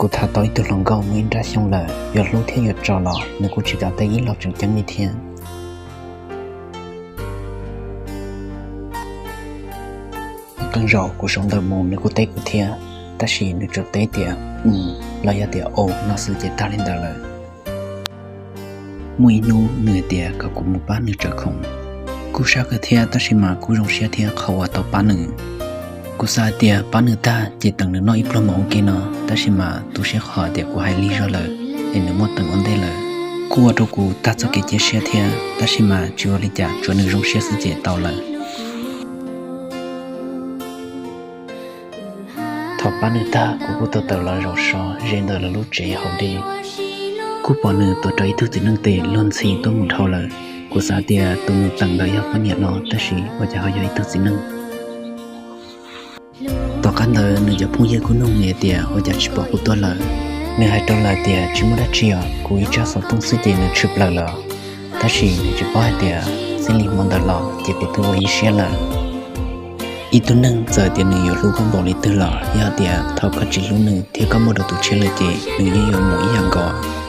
Kuv tham tau ib tug hluas nkauj muaj ib nrab xyoo lawm, yuav hlub thiab yuav tso los nws kuj tsis kam teb ib los tseem ceeb li thiab. Qee zaum kuv sau ntawv mus nws kuj teb kuv thiab, tab sis nws tsuas teb tias, mm, los yog tias, au no xwb ces tag li ntawd lawm. Muaj ib hnub nws hais tias kom kuv mus pab nws tsaws khoom. Kuj sab kawg thiab tab sis mas kuj zoo siab thiab qhov uas tau pab nws. Kuv xav hais tias pab nws tag ces teem nws noj ib pluag mov ua ke no, tab sis mas tu siab qhov tias kuv hais lig zog lawm es nws muab teem ua ntej lawm. Kuj ua rau kuv tag txoj kev cia siab thiab, tab sis mas tsis ua li cas, tsuav nws zoo siab xwb ces tau lawm. Thaum pab nws tag kuv kuj tau tawm los zaum so ze ntawm lawv lub tsev hauv dej. Kuj pom nws tuav rawv ib tug txiv neej tes luag ntxhi tuaj mus dhau lawm. Kuv xav tias tus nws teem ntawd yog poj niam no, tab sis ua cas ho yog ib tug txiv neej. Tom qab ntawd nws cov phooj ywg kuj nug nws tias ua cas tsis pom kuv tuaj lawm. Nws hais rau lawv tias tsis muaj dab tsi os, kuv ib tsag xov tooj xwb ces nws tshwm plaws lawm. Tab sis nws tsis paub hais tias txij li hmo ntawd los ces kuv twb ua ib siab lawm. Ib tug neeg txawm tias nws yuav hlub koj npaum li twg los yog tias thaum koj tsis hlub nws thiab koj muaj dua tus tshiab lawm ces nws yeej yuav mus ib yam nkaus.